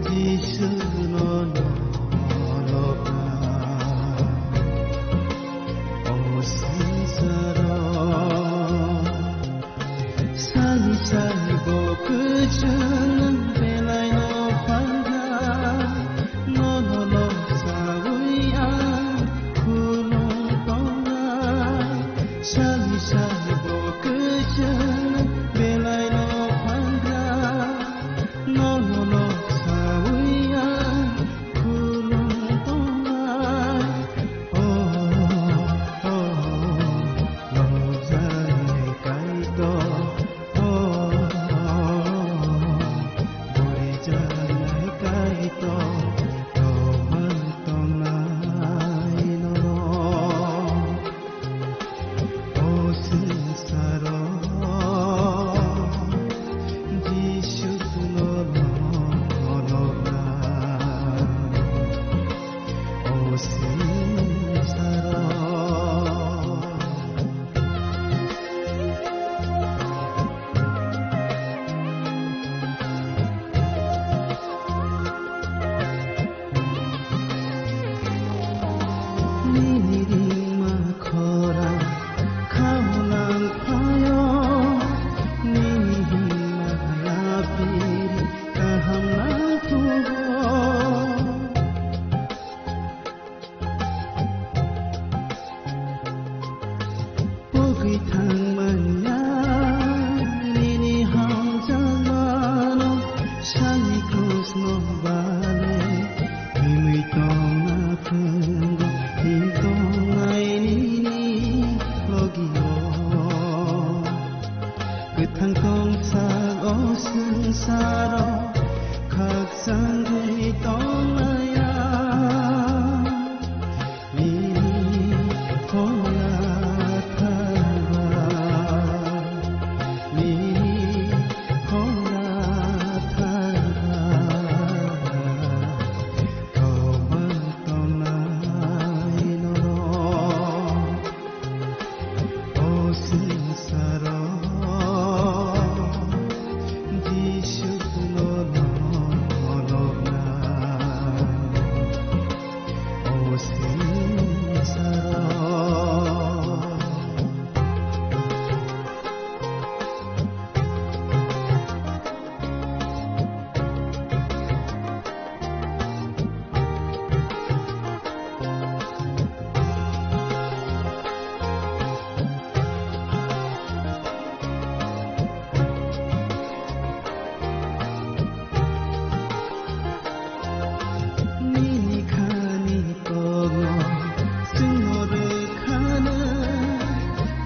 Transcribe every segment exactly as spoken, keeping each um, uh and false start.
Jisu no nolokna o sansaro. Sani sani bo kwchwng belai no phalna, nono no sawi ang khulum tongnai. Sani sani bo kwchwng belai no phalna, nono no sawi ang khulum tongnai. Oh, oh, oh, lojanai Kaitor. Oh, oh, oh, borijanai Kaitor, tobang tongnai nono. O swngcharo Jisu no nolokna. O swngcharo. Nini ringma khorang khaunang phaio, nini himma yapiri kaham nang thugo. Pogwi thangmanya nini hamjakmano, sani krusno bale himwi tongna phungo, him tongnai nini logio. Kwthang tongsak o swngcharo khakchangwi tongnaya. Nini phola thangba, nini phola thangba, tobang tongnai nono. O swngcharo Jisu no nolokna. O swngcharo. Nini khani kokno chwngno rwkhana,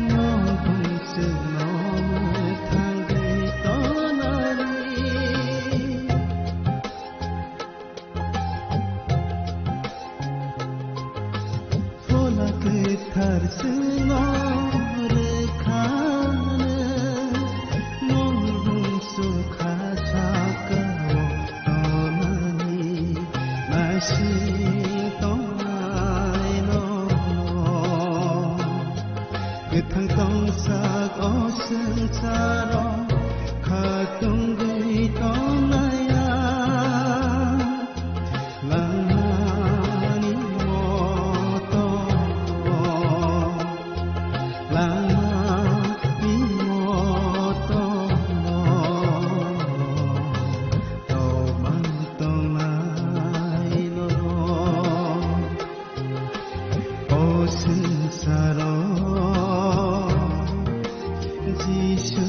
nwng bumswkno mwthangwi tonani. Phola kwthar chwngno rwkhana, nwng bumswk kha sakao tonani naising tongnai nono. Kwthang tongsak o swngcharo khatungwi tongnaya. Langmani moto, langmani moto, tobang tongnai nono. O swngcharo Jisu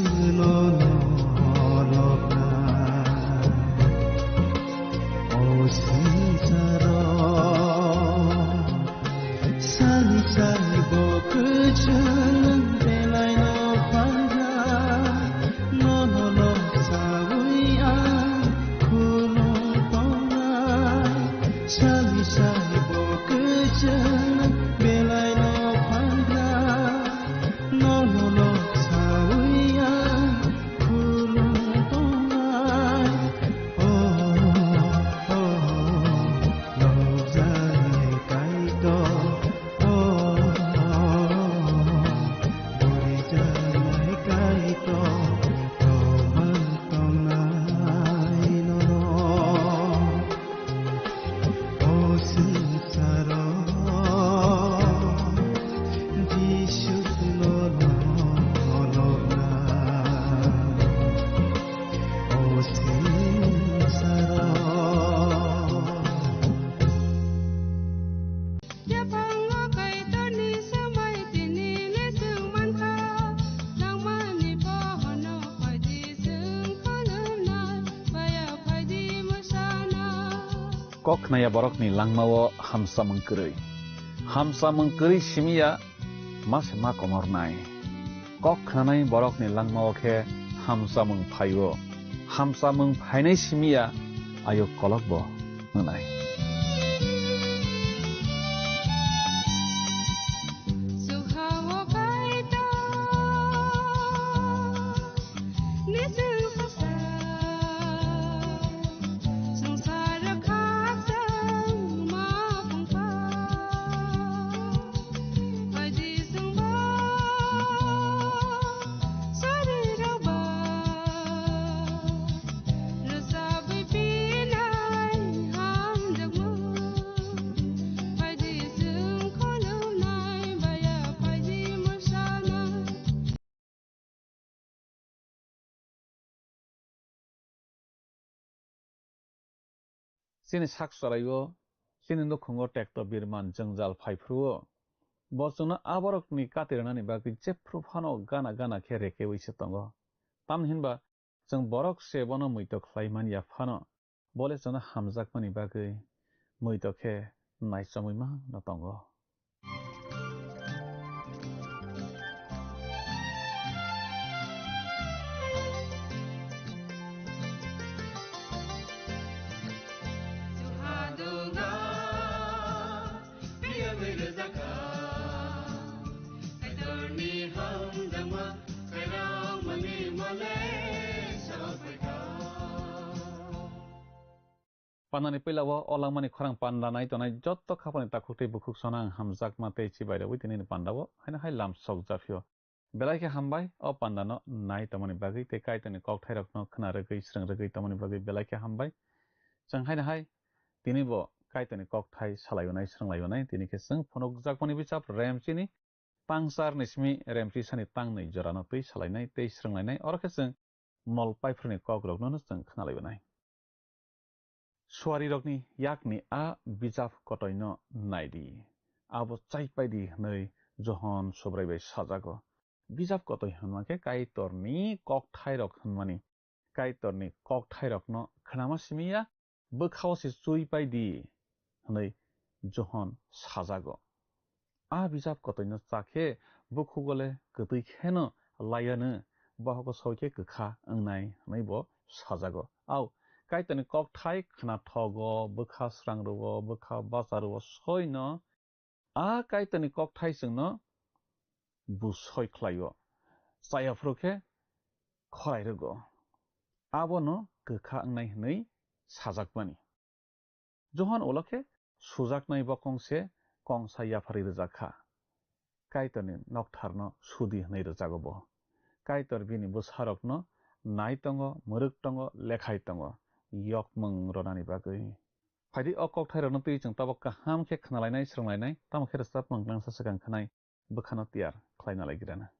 Kok khnaya borokni langmao hamsamung kwrwi. Hamsamung kwrwi simi ya ma se ma komornai. Kok khnanai borokni langmao khe hamsamung phaio. Hamsamung phainai simi ya ayuk kolokbo wngnai. Chini sak chwraio, chini nukhungo tekto birman jwngjal phai phuru-o, bo chwngno aborokni kati rwnani bagwi jephru phano gana gana khe rekeui se tongo. Tamni hinba chwng borok se bono muitok khlai man ya phano, bo le chwngno hamjakmani bagwi muitok khe naichomwi ma no tongo. Pandani puila o, o langmani khorang panda nai tongnai jotto khapani takhuk tei bukhuk sono ang hamjakma tei chibai rwui tini ni panda o haino hai lam sok japhio. Belai khe hambai o panda no nai tongmani bagwi tei Kaitorni kokthairokno khna rwgwi, srwng rwgwi tongmani bagwi belai khe hambai. Chwng haino hai tini bo Kaitorni kokthai salai onai, srwng lai onai, tini khe chwng phunukjakmani bijap Remchini tangchar ni simi Remchi sani tangnwi jorano twi salainai tei srwng lainai, oro khe chwng mol paiphuruni kokrokno no chwng khna lai onai. Suarirokni yakni a bijap kotoino nai di, abo chaipai di hwnwi Johon Subrai bai sajago. Bijap kotoi hwnma khe Kaitorni kokthairok hwnmani, Kaitorni kokthairokno khnama simi ya bwkhao se chuipai di hwnwi Johon sajago. A bijap kotoino cha khe bukhugo le kwtwi kheno laianw, bohogo soi khe kwkha wngnai hwnwi bo sajago. Au, Kaitorni kokthai khna thogo, bwkha srang rwo, bwkha bacha rwo, soino a Kaitorni kokthai chwngno bu soi khlaio, chaya phuru khe khorai rwgo. Abono kwkha wngnai hwnwi sajakmani. Johon ulo khe sujaknai bokong se kongsa yapharwi rwjak kha. Kaitorni noktharno sudi hwnwi rwjago bo. Kaitor bini bwsarokno nai tongo, mwrwk tongo, lekhai tongo, yokmwng ronani bagwi. Phaidi o kokthairokno twi chwng tabok kaham khe khnalainai, srwnglainai, tamo khe rwchapmung glangsa swkang khanai bwkhano tiyar khlaina lai girana.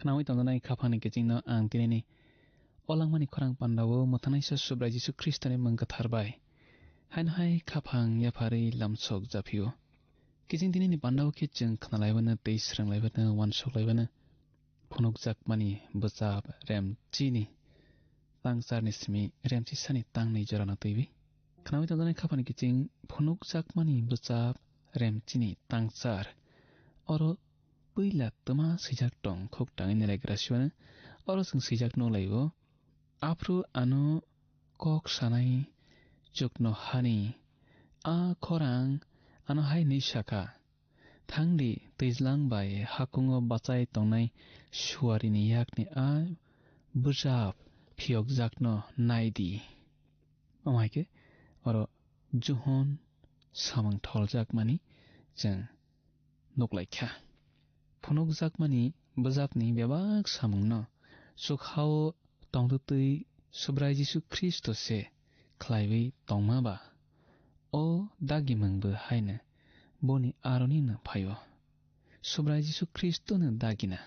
Khnaui tongjaknai khaphangni kichingno ang tinini o langmani khorang pandao mwthangnaisa Subrai Jisu Khristoni mung kwthar bai haino hai khaphang yapharwi lamsok japhio. Kiching tinini pandao khe chwng khnalaibano tei swrwnglaibano uansukhlaibano phunukjakmani bwchap Remchini tangcharni simi Remchisani tangnwi jorano twiwi. Khnaui tongjaknai khaphani kiching phunukjakmani bwchap Remchini tangchar. Oro puila twma swijak tong khuk tangwi nailagra siwano. Oro chwng swijak nukhlaio. Aphru ano kok sanai chukno hani. A khorang ano hai hwnwi sakha, "Thangdi, twijlang bai hakungo bachai tongnai suarini yakni a bwchap phiyokjakno naidi." Omo hai khe oro Johon samung tholjakmani chwng nuklaikha. Phunukjakmani bwchapni bebak samungno chukhao tongtwtwi Subrai Jisu Khristo se khlaiwi tongma ba, o dagimung bo haino boni aronino phaio. Subrai Jisu Khristono dagina,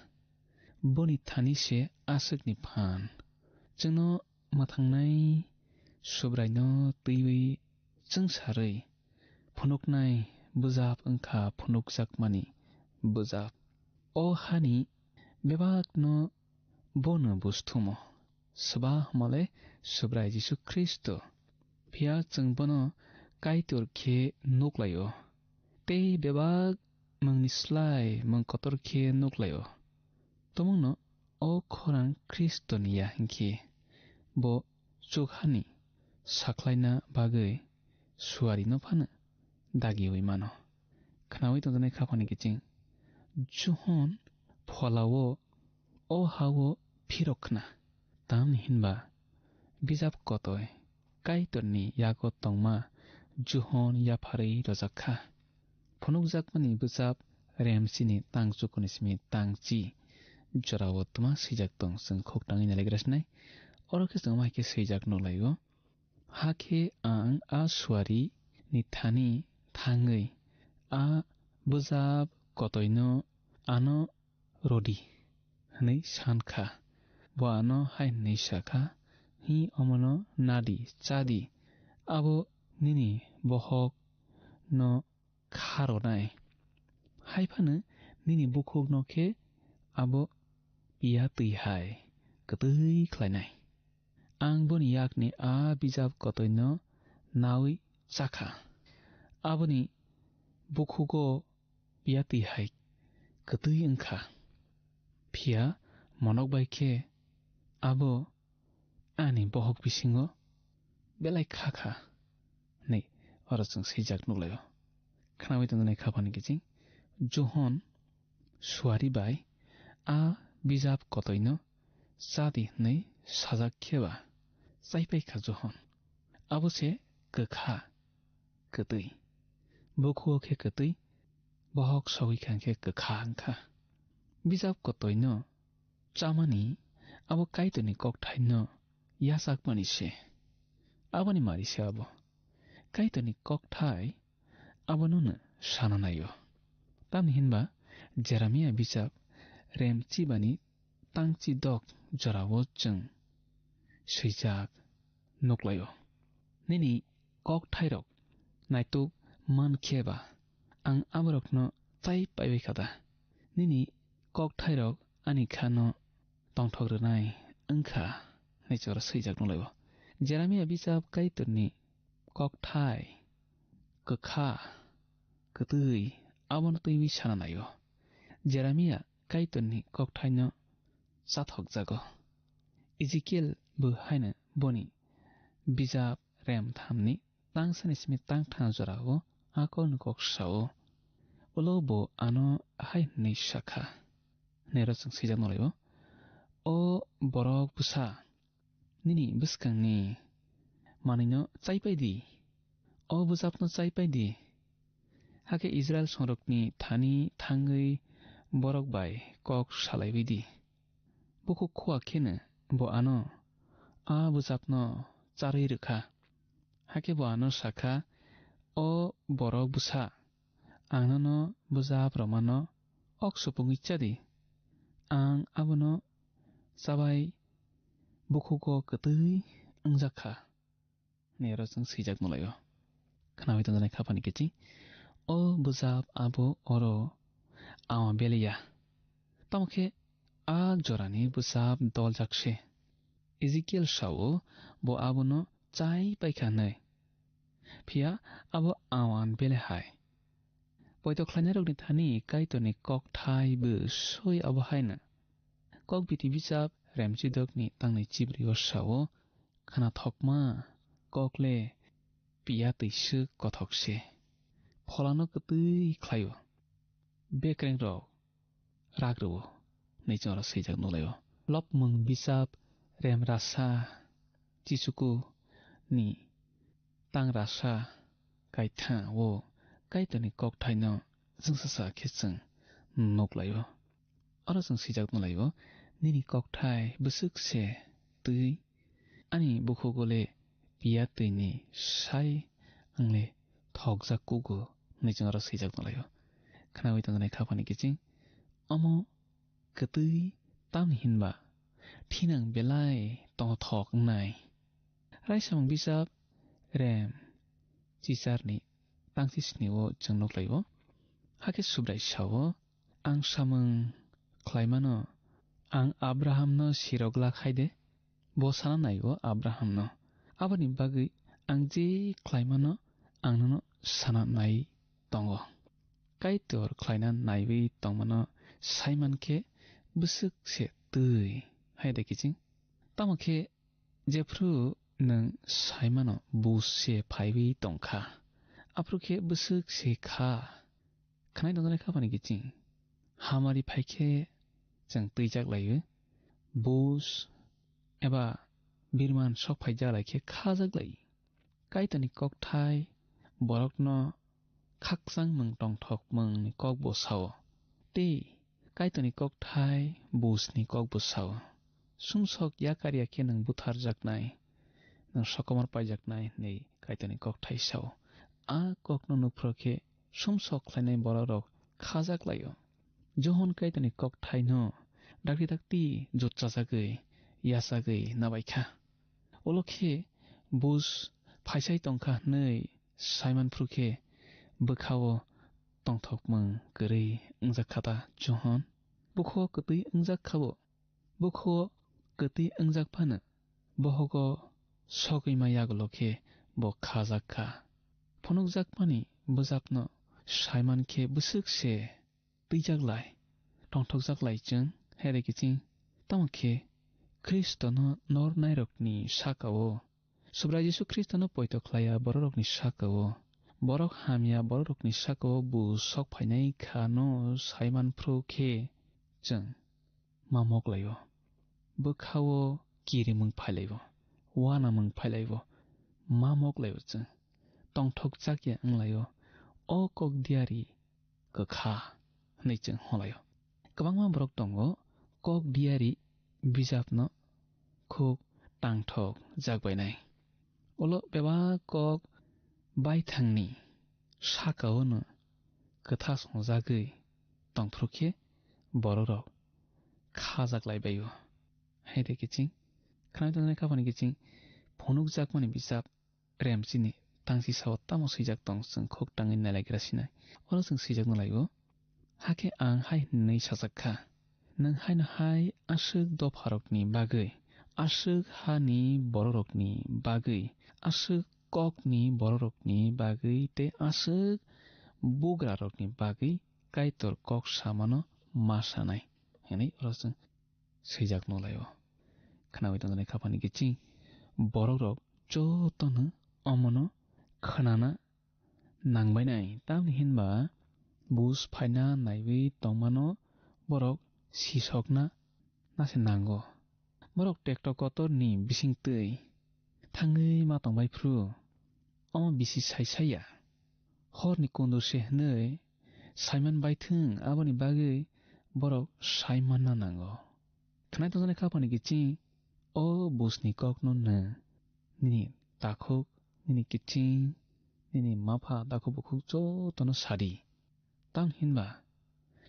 boni thani se aswkni phan. Chwngno mwthangnai Subraino twiwi chwngsarwi phunuknai bwchap wngkha phunukjakmani bwchap. O hani bebakno bono busthumo. Swba hwnmale Subrai Jisu Khristo. Phiya chwng bono Kaitor khe nuklaio. Tei bebak mungni slai mung kotor khe nuklaio. Tumungno o khorang Khristoni ya hinkhe bo chukhani sakhlaina bagwi suarino phano dagiwi mano. Khnaui tongjaknai khaphani kiching Johon pholao o hao phirok khna. Tamni hinba bijap kotoi Kaitorni yago tongma Johon yapharwi rwjak kha. Phunukjakmani bwchap Remchini tang chukuni simi tang chi jorao twma swijak tong chwng khuk tangwi nailagra sinai. Oro khe chwng omo hai khe swijak nuklaio. Hakhe ang a suari ni thani thangwi a bwchap kotoino ano rwdi hwnwi san kha. Bo ano hai hwnwi sa kha, "Hi omono nadi, chadi, abo nini bohok no kha rwnai. Hai phano nini bukhuk no khe abo piya twi hai kwtwi khlainai." Ang boni yakni a bijap kotoino naui chakha. Aboni bukhugo piya twi hai kwtwi wngkha. Phiya monok bai khe abo ani bohok bisingo belai kha kha hwnwi oro chwng swijak nuklaio. Khnaui tongjaknai khaphani kiching Johon suari bai a bijap kotoino chadi hwnwi sajak khe ba chaipai kha Johon. Abo se kwkha kwtwi. Bukhugo khe kwtwi, bohok sogwi kha khe kwkha wngkha. Bijap kotoino chamani abo Kaitorni kokthaino yachakmani se. Aboni mari se abo. Kaitorni kokthai abono no sana naio. Tamni hinba Jeremia bijap remchibani tangchi dok jorao chwng swijak nuklaio. Nini kokthairok naituk man khe ba ang aborokno chai paibai kha da? Nini kokthairok ani khano tongthok rwnai wngkha hwnwi chwra swijak nuklaio. Jeremia bijap Kaitorni kokthai kwkha kwtwi abono twiwi sana naio. Jeremia Kaitorni kokthaino chathokjago. Ezekiel bo haino boni bijap rem thamni tangsani simi tangthang jorao akolni kok sao. Ulo bo ano hai hwnwi sakha, hwnwi oro chwng swijak nuklaio, "O borok bwsa, nini bwskangni manwino chaipai di, o bwchapno chaipai di." Hakhe Israil songrokni thani thangwi borok bai kok salaiwi di. Bukhuk khua kheno bo ano a bwchapno charwi rwkha. Hakhe bo ano sakha, "O borok bwsa, ang nono bwchap rwmano ok supungwi cha di. Ang abono chabai bukhugo kwtwi wngjak kha, hwnwi oro chwng swijak nulaio. Khnaui tongjaknai khaphani kiching, o bwsap abo oro awa beliya. Tamo khe a jorani bwsap doljak se. Ezekiel sao, bo abono chai paikha hwnwi. Phiya abo awan bele hai. Poito khlainairokni thani Kaitorni kokthai bwsoi abo haino. Kok biti bijap Remchidokni tangnai chibrio sao, khwnathokma kok le piya twi swk kothok se. Pholano kwtwi khlaio. Bekrengrok rak rwo, hwnwi chwng oro swijak nulaio. Lopmung bijap Rem rasa Chichuku ni tang rasa kaitha o Kaitorni kokthaino chwngsasa khe chwng nuklaio. Oro chwng swijak nulaio, nini kokthai bwswk se twi ani bukhugo le piya twini sai ang le thokjak kugo, hwnwi chwng oro swijak nulaio. Khnaui tongjaknai khaphani kiching, omo kwtwi tamni hinba thinang belai tongthok wngnai. Raisamung bijap Rem chicharni tangsi snio chwng nuklaio. Hakhe Subrai sao, ang samung khlaimano ang Abrahamno sirok la khai de. Bo sana naio Abrahamno. Aboni bagwi ang je khlaimano ang nono sana nai tongo. Kaitor khlaina naiwi tongmano saiman khe bwswk se twi hai de kiching. Tamo khe jephru nwng saimano bus se phaiwi tongkha, aphuru khe bwswk se kha. Khwnai tongjaknai khaphani kiching. Hamari phai khe chwng twijak lai-o. Bus eba birman sok phaijak lai khe khajak lai. Kaitorni kokthai borokno khakchangmung tongthokmungni kok bo sao. Tei Kaitorni kokthai busni kok bo sao. Sumsok yakar ya khe nwng butharjaknai, nwng sokomor paijaknai hwnwi Kaitorni kokthai sao. A kokno nukphuru khe sumsok khlainai borokrok khajak lai-o. Johon Kaitorni kokthaino dakti dakti jotchajagwi, yachagwi nabaikha. Ulo khe bus phaisai tongkha hwnwi saimanphuru khe bwkha-o tongthokmung kwrwi wngjak kha ta Johon? Bukhuo kwtwi wngjak kha bo. Bukhuo kwtwi wngjak phano bohogo sogwi ma yagulo khe bo khajak kha. Phunukjakmani bwsapno saiman khe bwswk se twijak lai, tongthokjak lai chwng, hai rw kiching. Tamo khe Khristono nornairokni saka-o, Subrai Jisu Khristono poito khlaiya bororokni saka-o, borok hamya bororokni saka-o bo sok phainai kha no saimanphuru khe chwng ma moklai-o. Bwkha-o kirimung phailai-o, uanamung phailai-o, ma moklai-o chwng. Tongthokjak ya wnglai-o, o kok diari kwkha hwnwi chwng hwnlai-o. Kwbangma borok tongo, kok diari bijapno khuk tangthok jak bainai. Ulo bebak kok baithangni saka-o no kwtha songjagwi tongphuru khe bororok khajak lai bai-o. Hai de kiching, khwnai tongnai khaphani kiching phunukjakmani bijap Remchini tangsi sao tamo swijak tong chwng khuk tangwi nailaigra sinai. Oro chwng swijak nulai-o, hakhe ang hai hwnwi sajak kha, nwng haino hai aswk dopharokni bagwi, aswk hani bororokni bagwi, aswk kokni bororokni bagwi tei aswk bugrarokni bagwi Kaitor kok samano ma sanai, hwnwi oro chwng swijak nulai-o. Khnaui tongjaknai khaphani kiching borokrok jotono omono khnana nangbainai, tamni hinba bus phaina naiwi tongmano borok sisokna nase nango. Borok tekto kotorni bisingtwi thangwi ma tongbai phru, omo bisi sai sai ya. Horni kundur se hwnwi saiman baithwng, aboni bagwi borok saimanna nango. Khwnai tongjaknai khaphani kiching o busni kokno nwng nini takhuk, nini kiching, nini mapha takhuk bukhuk jotono sadi. Tamni hinba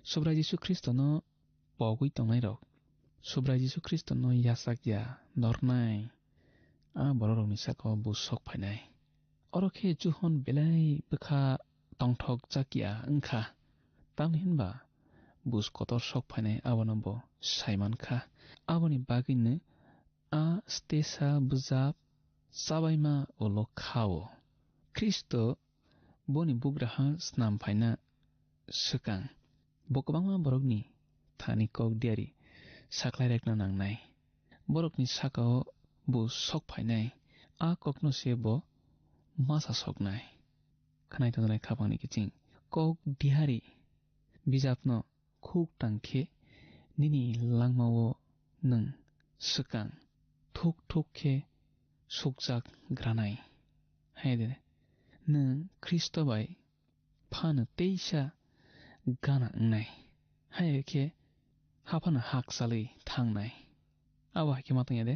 Subrai Jisu Khristono pogwi tongnairok Subrai Jisu Khristono yachak ya nornai, a bororokni sakao buj sok phainai. Oro khe Johon belai bwkha tongthokjak ya wng kha, tamni hwn ba buj kotor sok phainai abono bo sai man kha. Aboni bagwino a stesa bwjap chabaima ulo kha-o. Khristo boni bugraha snam phaina swkang, bo kwbangma borokni thani kok diari sakhlai rekna nangnai. Borokni sakao bo sok phainai, a kokno se bo masa soknai. Khnai tongnai khapangni kiching kok diari bijapno khuk tang khe nini langmao nwng swkang thuk thuk khe sukjak granai. Hai de, nwng Khristo bai phano teisa gana wngnai. Hai khe haphano hakchalwi thangnai. Abo hai khe ma tongya de.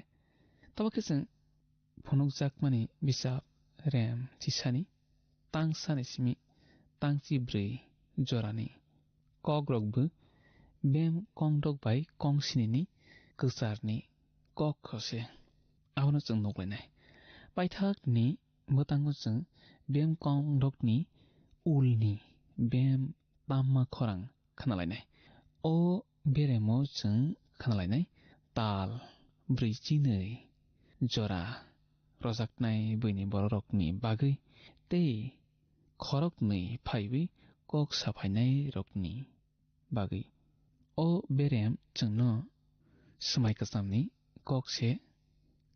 Tabo khe chwng phunukjakmani bichap rem chisani tang sani simi tang chibrwi jorani kokrokbo bem kongdok bai kong sinini kwcharni kok khose. Abono chwng nuklainai. Paithakni bwtango chwng bem kongdokni ulni bem tamma khorang khnalainai. O beremo chwng khnalainai tal brwi chinwi jora rojaknai buini bororokni bagwi tei khoroknwi phaiwi kok saphainairokni bagwi. O berem chwngno swmai kwchamni kok se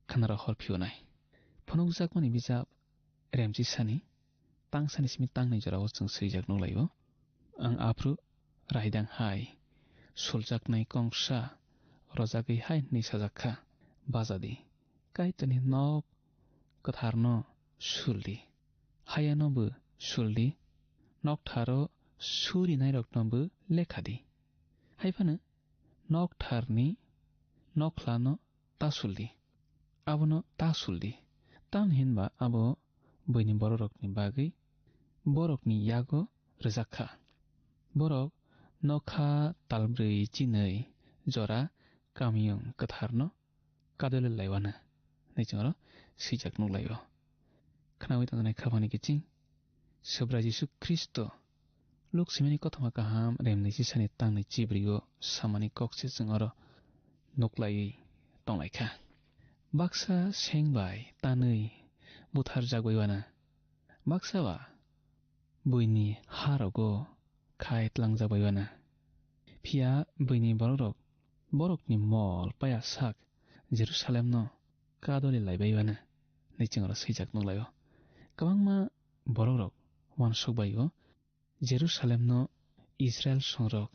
khnaro hor phiyonai. Phunukjakmani bijap remchisani tang sani simi tang nai jorao chwng swijak nuklaio. Ang aphuru raidang hai suljaknai kongsa rojagwi hai hwnwi sajak kha, "Bajadi, Kaitorni nok kwtharno suldi, hayano bo suldi, noktharo surinairokno bo lekhadi. Hai phano noktharni nokhlano ta suldi, abono ta suldi." Tamni hinba abo buini bororokni bagwi borokni yago rwjak kha. Borok nokha talbrwi chinwi jora kamiyung kwtharno kadoli laiwano hinwi chwngno swijak nuklaio. Khnaui tongjaknai khapangni kiching Subrai Jisu Khristo Luk simani kothoma kaham remni chisani tangni chibrio samani kokse chwng oro nuklaiwi tonglaikha. Baksa seng bai tanwi butharjak baiwana, baksa ba buini harogo khai tlangjak baiwana. Phiya buini bororok borokni mol paya sak Jerusalemno kadoli laibai bana, hinwi chwngno swijak nuklaio. Kwbangma borokrok uansuk baio Jerusalemno Israel songrok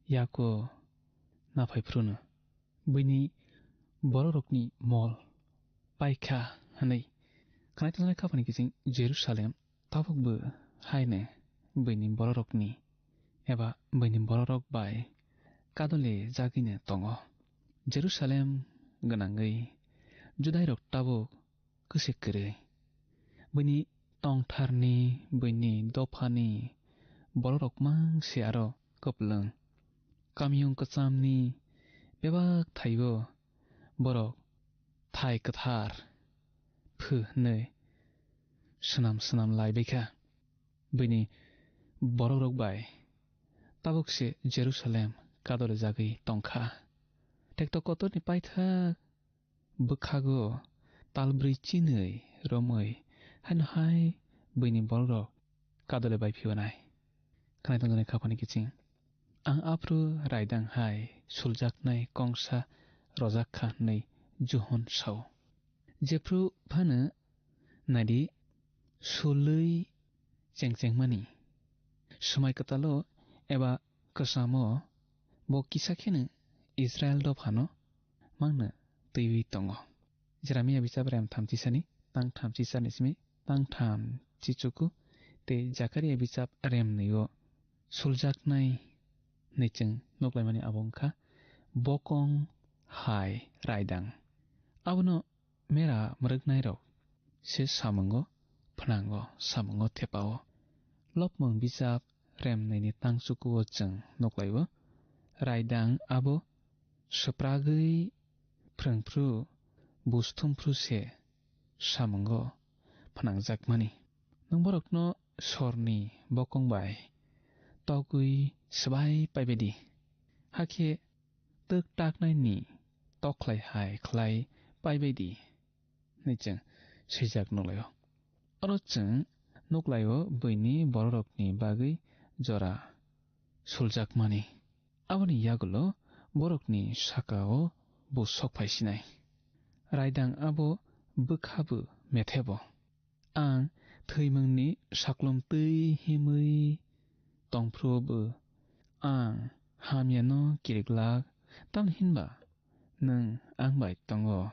yako naphai phruno, buini borokrokni mol paikha hwnwi. Khnai tongjaknai khapangni kiching Jerusalem tabukbo haino buini bororokni eba buini bororok bai kadoli jagwino tongo. Jerusalem gwnangwi Judairok tabuk kwswi kwrwi. Buini tongtharni, buini dophani bororok mang se aro kwplwng. Kamiyung kwchamni bebak thaibo borok thai kwthar phu hwnwi swnam swnam lai baikha. Buini borokrok bai tabuk se Jerusalem kadolijagwi tongkha. Tekto kotorni paithak bwkhago talbrwi chinwi romwi haino hai buini borokrok kadole bai phiyonai. Khnai tongjaknai khapangni kiching. Ang aphuru raidang hai suljaknai kongsa rojak kha hwnwi Johon sao. Jephru phano naidi sulwi chengchengmani. Swmai kwtalo eba kwchamo bo kisa kheno Israel dophano mangno twiwi tongo. Jeremia bijap rem thamchisani tang thamchisani simi tang thamchichuku tei Jakaria bijap rem nwi o suljaknai hwnwi chwng nuklaimani abo wngkha bokong hai raidang. Abono mera mwrwknairok se samungo phnango, samungo thepao. Lopmung bijap rem nwi ni tang chukuo chwng nuklaio. raidang abo swpragwi phrwngphru, bus thumphru se samungo phnangjakmani. Nwng borokno sorni bokong bai togwi swbai paibaidi, hakhe twk taknaini tokhlai hai khlai paibaidi, hwnwi chwng swijak nuklaio. Oro chwng nuklaio buini bororokni bagwi jora suljakmani. Aboni yagulo borokni sakao bo sok phai sinai. Raidang abo bwkha bo methebo. Ang thwimungni saklum twi himwi tongphrubo ang hamyano kiriklak, tamni hinba nwng ang bai tongo.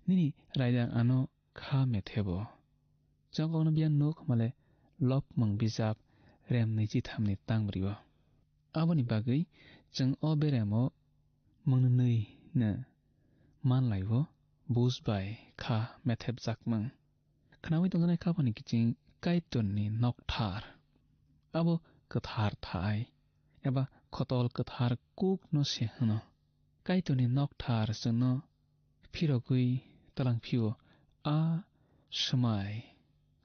Nini raidang ano kha methebo. Chwng kokno biyan nuk male Lopmung bijap rem nwichi thamni tang brio. Aboni bagwi chwng o beremo mwngnwi no manlaiwo, bus bai kha methepjakmung. Khnaui tongjaknai khaphani kiching Kaitorni nokthar. Abo kwthar thai eba khotol kwthar kuk no se hwno. Kaitorni nokthar chwngno phirogwi twlang phio a swmai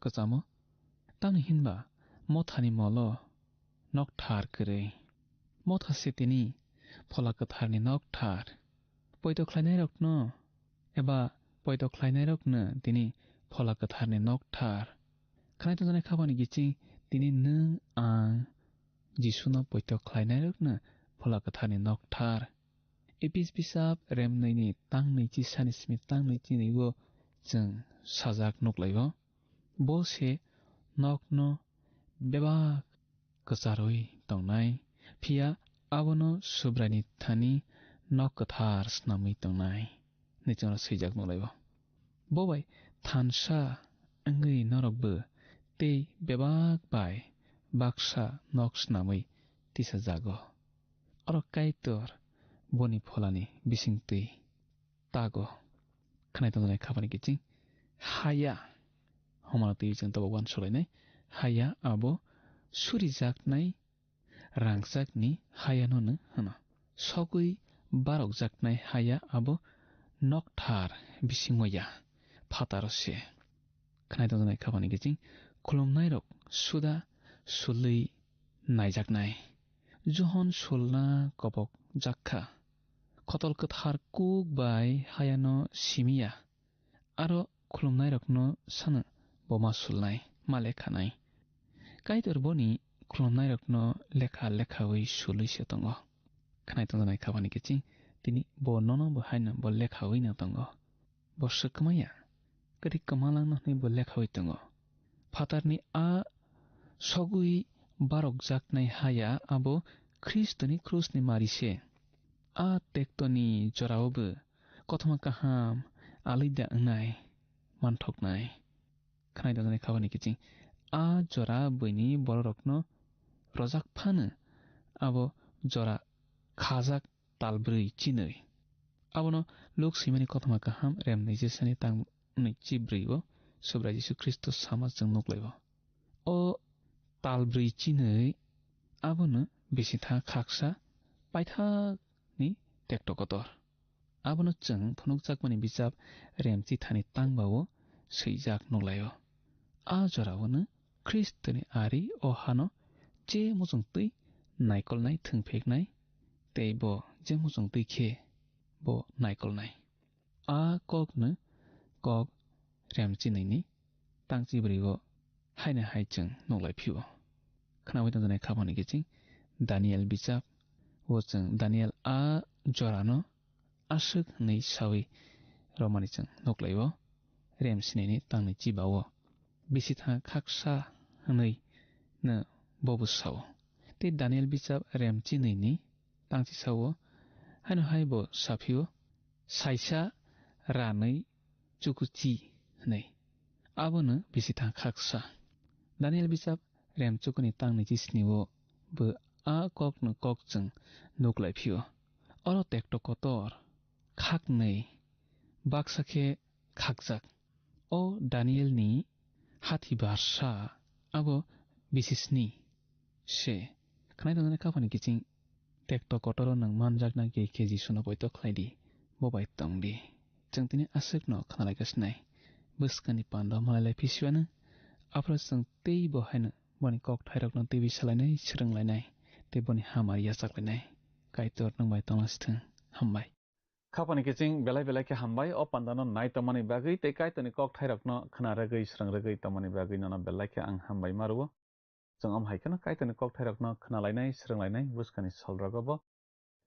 kwchamo. Tamni hinba mothani molo nokthar kwrwi. Motha se tini Phola Kwtharni nokthar. Poito khlainairokno eba poito khlainairokno tini Phola Kwtharni nokthar. Khnai tongjaknai khaphani kiching tini nwng ang Jisuno poito khlainairokno Phola Kwtharni nokthar. Epis bisap remnwini tangnwi chi sani simi tangnwi chini o chwng sajak nuklaio. Bo se nokno bebak kwcharwi tongnai, phiya abono Subraini thani nok kwthar snamwi tongnai, hwnwi chwngno swijak nuklaio. Bo bai thansa wngwi norokbo tei bebak bai baksa nok snamwi tisajago. Oro Kaitor boni pholani bisingtwi tago. Khnai tongjaknai khaphani kiching haya. Homano twi chwng tabuk uansukhlainai. Haya abo surijaknai rangchakni hayano no hwno. Sogwi barokjaknai haya abo nokthar bisingo ya, phataro se. Khnai tongjaknai khaphani kiching khulumnairok suda sulwi naijaknai. Johon sulna kobok jak kha. Khotol kwthar kuk bai hayano simi ya. Aro khulumnairokno sano bo ma sulnai, ma lekhanai. Kaitor boni khulumnairokno lekha lekhawi sulwi se tongo. Khnai tongjaknai khaphani kiching tini bo nono bo haino bo lekhawi no tongo. Bo swkma ya, kwrwi kwmalangno hwnwi bo lekhawi tongo. Phatarni a sogwi barokjaknai haya abo Khristoni krusni mari se. A tektoni jorao bo kothoma kaham alida wngnai, manthoknai. Khnai tongjaknai khaphani kiching a jora buini bororokno rojak phano abo jora khajak tal brwi chinwi. Abono Luk swimani kothoma kaham rem nwijisani tang nwichi brwi o Subrai Jisu Khristo sama chwng nuklaio. O tal brwi chinwi abono bisitha khaksa paithakni tekto kotor. Abono chwng phunukjakmani bijap rem chithani tangbao swijak nuklaio. A jorao no Khristoni ari o hano je muchungtwi naikolnai thwngpheknai, tei bo je muchungtwi khe bo naikolnai. A kokno kok rem chinwini tangchi bwrwi o haino hai chwng nuklai phio. Khnaui tongjaknai khaphani kiching Daniel bijap o chwng Daniel a jorano aswk hwnwi saui romani chwng nuklaio, rem sinini tangni chibao. Bisitha khaksa hwnwi no bobo sao. Tei Daniel bijap rem chinwini tangchi sao, haino hai bo saphio, saisa ranwi chukuchi hwnwi. Abono bisitha khaksa. Daniel bijap rem chukuni tangni chisni o bo a kokno kok chwng nuklai phio. Oro tekto kotor, khaknwi, baksa khe khakjak. O Danielni hati barsa abo bisisni se. Khnai tongjaknai khaphani kiching Tekto kotoro nwng manjakna khe khe Jisuno poito khlai di, bo bai tong di. Chwng tini aswkno khna lai ka sinai. Bwskangni pando malai lai phisiwano, aphuru chwng tei bo haino boni kokthairokno twiwi salainai, swrwnglainai, tei boni hamari yachaklainai. Kaitor nwng bai tongna sithwng. Hambai. Khapani kiching belai belai khe hambai, o pandano nai tongmani bagwi tei Kaitorni kokthairokno khna rwgwi, swrwng rwgwi tongmani bagwi nono belai khe ang hambai ma rwo. Chwng omo hai kheno Kaitorni kokthairokno khna lainai, swrwng lainai bwskangni solrogo bo.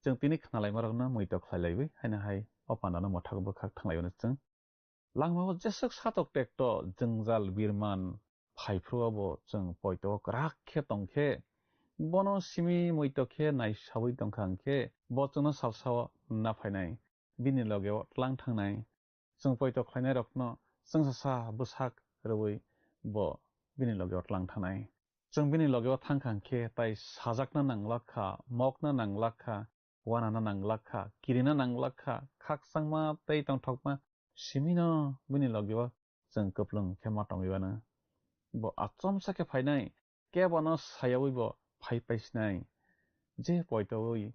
Chwng tini khna laimarokno muitok khlai laiwi haino hai o pandano mwthak bwkhak thang laio chwng. Langmao jeswk satok tekto jwngjal birman phaiphruo bo chwng poito kwrak khe tong khe, bono simi muitok khe naisaui tong kha hwn khe, bo chwngno salsao na phainai, bini logeo tlang thangnai. Chwng poito khlainairokno chwngsasa bwsak rwui bo bini logeo tlang thangnai. Chwng bini logeo thang kha hwn khe, tai sajakna nanglak kha, mokna nanglak kha, uanana nanglak kha, kirina nanglak kha, khakchangma tei tongthokma simino bini logeo chwng kwplwng khe ma tongwi uanw. Bo achomsa khe phainai, kebono sayaui bo phai paisinai. Je poitoui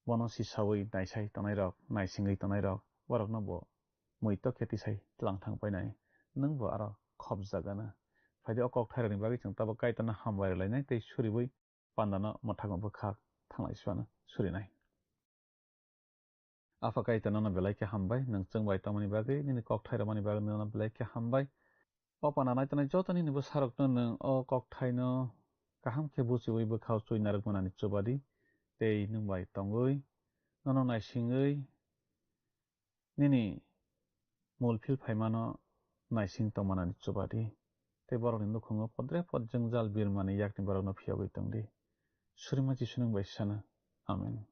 bono sisaui naisai tongnairok, naisingwi tongnairok, borokno bo muitok khe tisai tlang thang painai. Nwng bo aro khopjak anw. Phaidi o kokthairokni bagwi chwng tabuk Kaitorno hambai rwlainai tei suriui pandano mwthangma bwkhak thanglai suanw surinai. Apha Kaitor nono belai khe hambai, nwng chwng bai tongmani bagwi, nini kokthai rwmani bagwi nono belai khe hambai. O panda naitonai joto nini bwsarokno nwng o kokthaino kaham khe buchiui bwkhao chwi narwk manani chuba di, tei nwng bai tongwi, nono naisingwi, nini mul phil phaimano naising tongmanani chuba di, tei borokni nukhungo podre pod jwngjal birmani yakni borokno phiyogwi tong di. Surima Jisu nwng bai sana. Amen.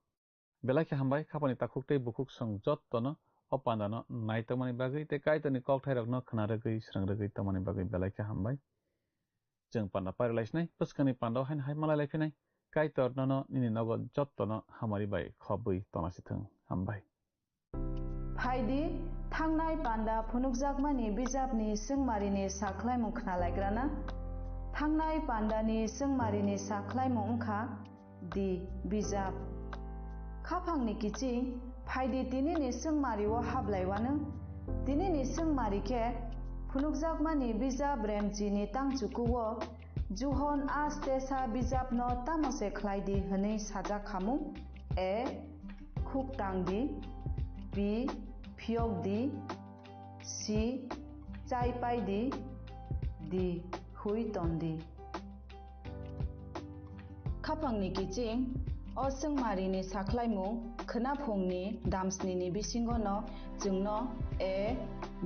Belai khe hambai, khapani takhuk tei bukhuk song jottono o pandano nai tongmani bagwi tei Kaitorni kokthairokno khna rwgwi, srwng rwgwi tongmani bagwi belai khe hambai. Chwng panda pairwlaisinai, bwskangni pandao haino hai malai laiphinai. Kaitor nono nini nogo jottono hamari bai khobwi tongna sithwng. Hambai. Phaidi, thangnai panda phunukjakmani bijapni swngmarini sakhlaimung khnalaigrana. Thangnai pandani swngmarini sakhlaimung wngkha, di bijap. Khaphangni kiching, phaidi tinini swngmario hablaiwano. Tinini swngmari khe phunukjakmani bijap Remchini tangchukuo Juhon a stesa bijapno tamo se khlai di hwnwi sajak khamung? A. Khuk tang di. B. Phiyok di. C. Chai pai di. D. Hui ton di. Khapangni kiching, o swngmarini sakhlaimung khwnaphungni damsnini bisingono chwngno A,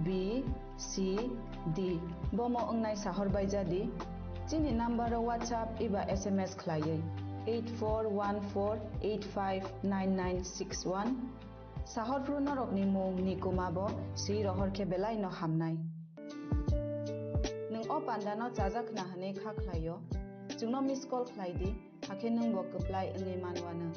B, C, D bomo wngnai sahor bai jadi. Chini number o WhatsApp eba S M S khlaiwi eight four one four eight five nine nine six one. Sahorphru norokni mung ni kuma bo swi rohor khe belai no hamnai. Nwng o panda no chajak khna hwnwi kha khlai o, chwngno miss call khlai di, hakhe nwng bo kwplai wngwi man uanw.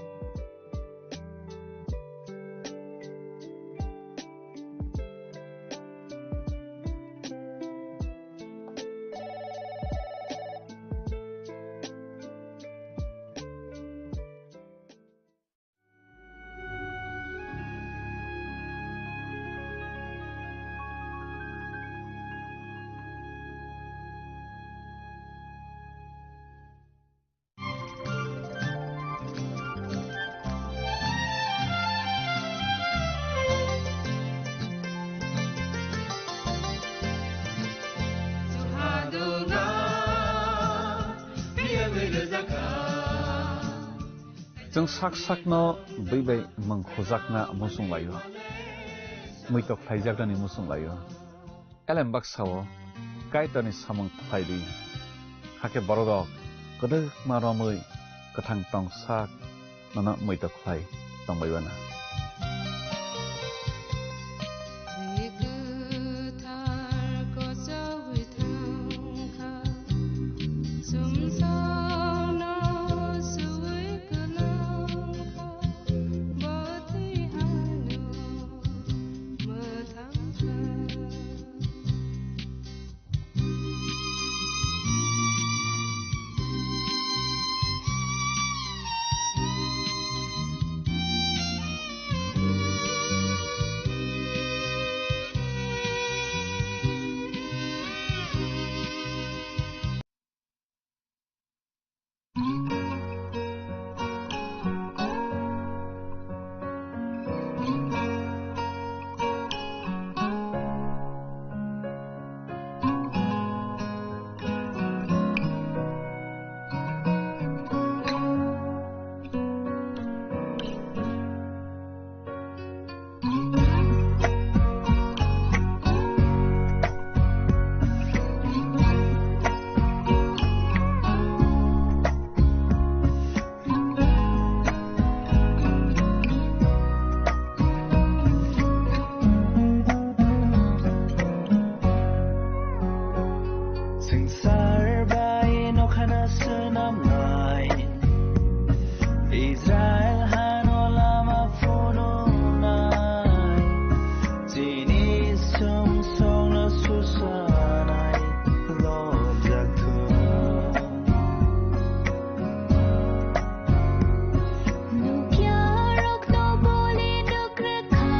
Chwng sak sakno bwi bai mung khujakna muchung laio, muitok khlaijaknani muchung laio. Elem baksa-o Kaitorni samung khlai di, hakhe bororok kwdwkma romwi kwthang tong sak nono muitok khlai tongbai uanw. Swngchar bai nokhana swnamnai, Israel hano lama phunuknai, chini song songno susanai lobjak thung. Nukya rokno boli nuk rwkha,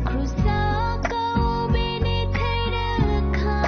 krusa kao bini thai rwkha.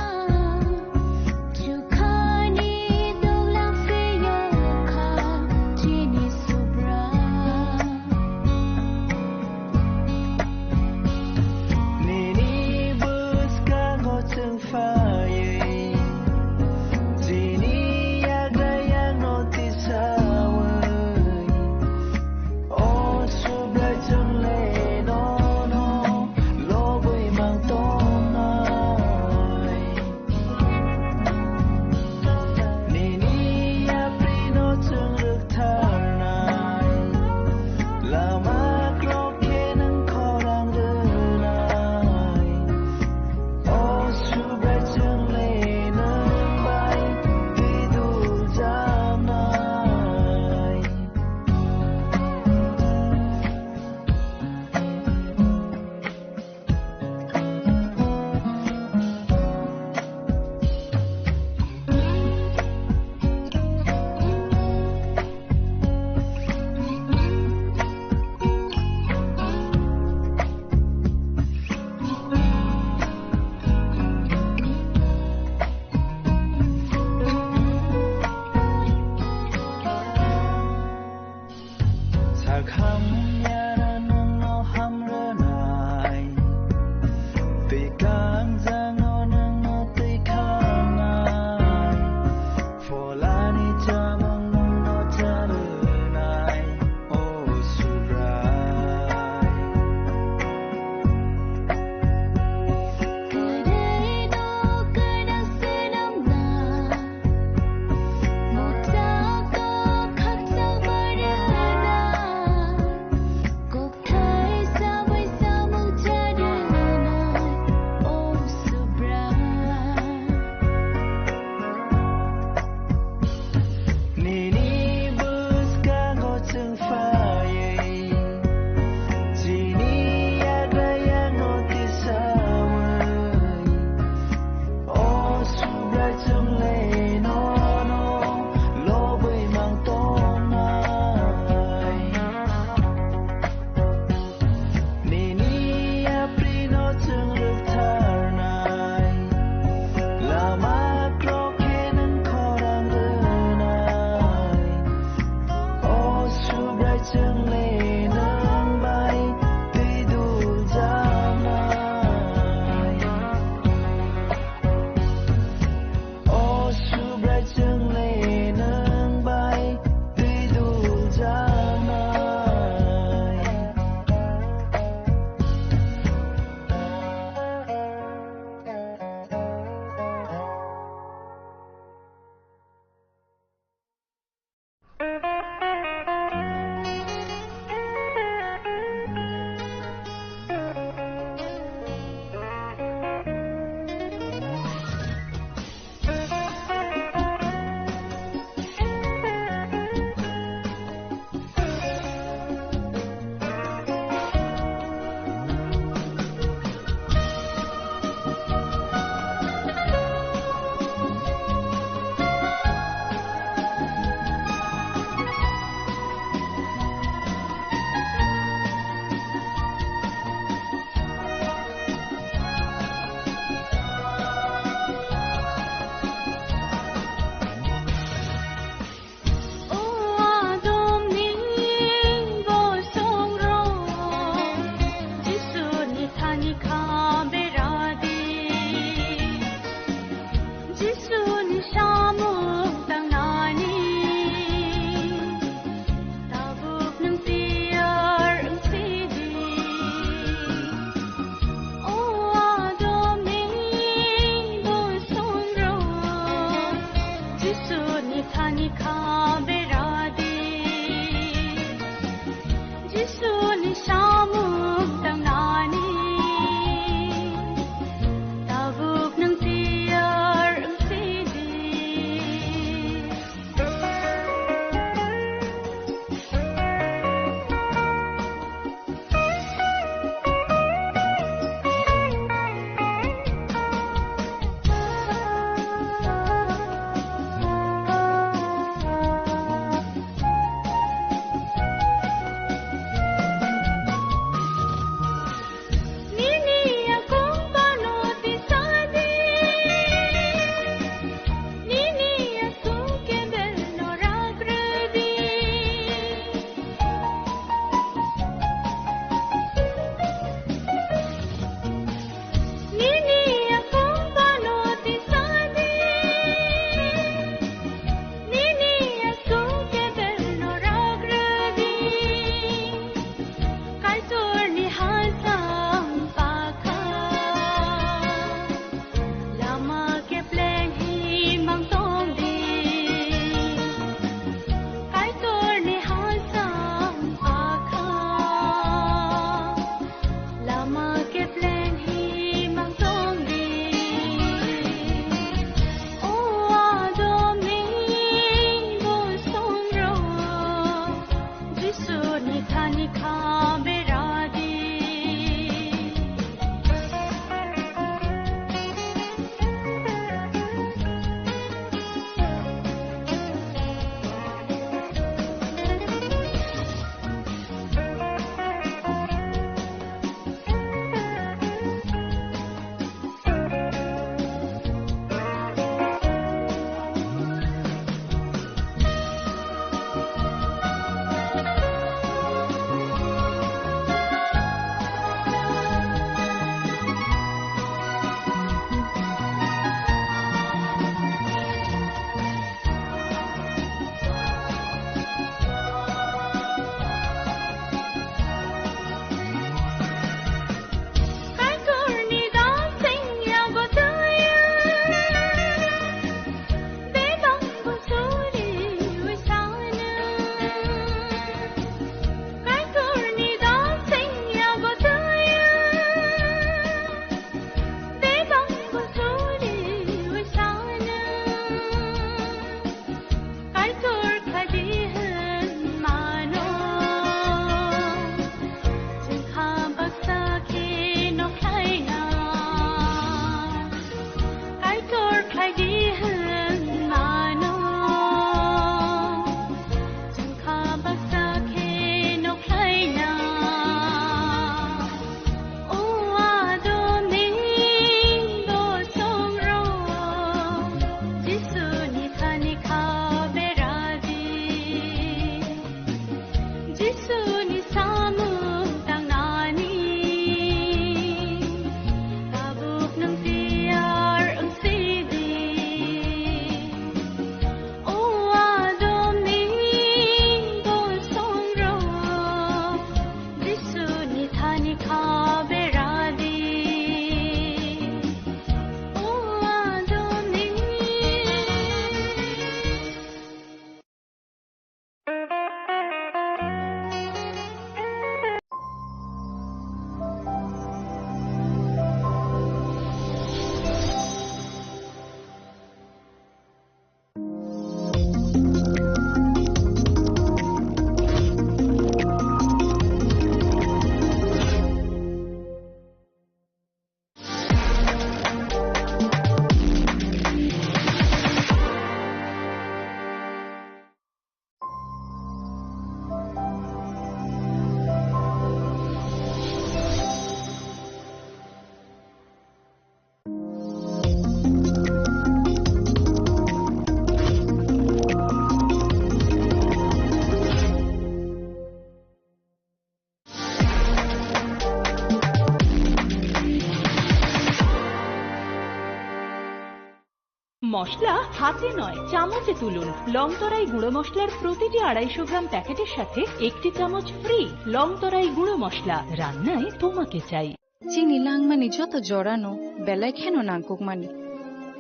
মশলা হাতে নয়, চামচে তুলুন। লং তরাই গুঁড়ো মশলার প্রতিটি আড়াইশো গ্রাম প্যাকেটের সাথে একটি চামচ ফ্রি। লং তরাই গুঁড়ো মশলা, রান্নায় তোমাকে চাই। Chini langmani joto jorano belai kheno nangkukmani.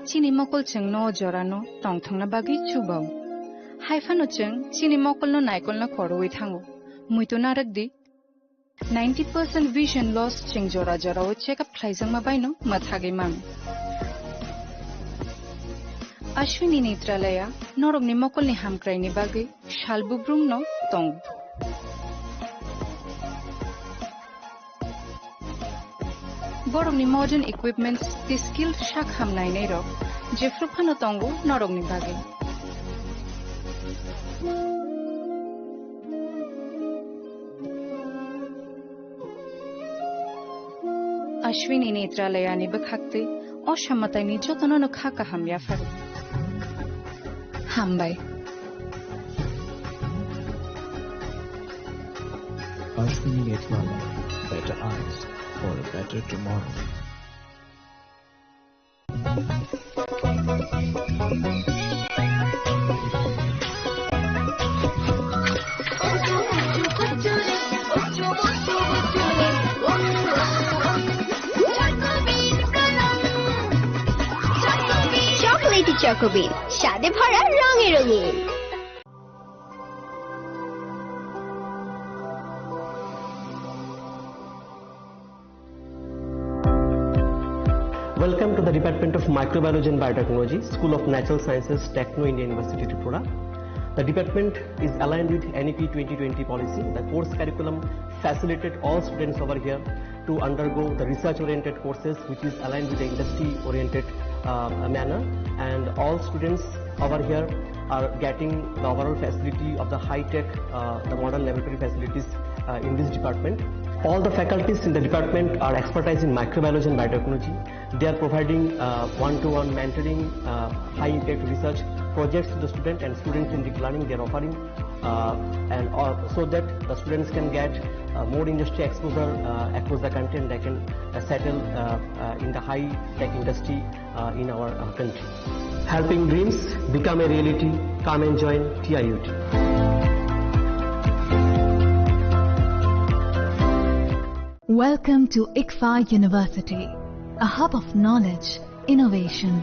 Chini mokol chwngno o jorano tongthokna bagwi chubao. Haiphano chwng chini mokolno naikolna khorwi thango. Muitu narwk di. Ninety percent vision loss chwng jora jorao check up khlaijakma baino mwthagwi mano. Ashwini Netralaya norokni mokolni hamkraini bagwi sal bubrumno tongo. Borokni modern equipments tei skilled sak ham nainairok jephru phano tongo norokni bagwi. Ashwini Netralayani bwkhaktwi o samataini jotono no kha kaham yapharo. Hambai. Ashwini Netralaya, better eyes for a better tomorrow. Chocolatey Choco Bean, স্বাদে ভরা রঙে রঙিন। Welcome to the Department of Microbiology and Biotechnology, School of Natural Sciences, Techno India University, Tripura. The department is aligned with N E P twenty twenty policy. The course curriculum facilitated all students over here to undergo the research-oriented courses, which is aligned with the industry-oriented, uh, manner. And all students over here are getting the overall facility of the high-tech, uh, the modern laboratory facilities, uh, in this department. All the faculties in the department are expertise in microbiology and biotechnology. They are providing, uh, one-to-one mentoring, uh, high-impact research projects to the student, and students-centric learning they are offering. Uh, and, uh, so that the students can get, uh, more industry exposure, uh, across the country, and they can, uh, settle, uh, uh, in the high-tech industry, uh, in our, uh, country. Helping dreams become a reality. Come and join T I U T. Welcome to ICFAI University, a hub of knowledge, innovation,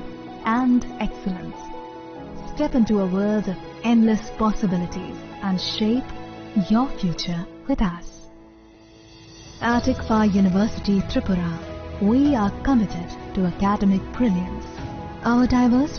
and excellence. Step into a world of endless possibilities and shape your future with us. At ICFAI University Tripura, we are committed to academic brilliance. Our diverse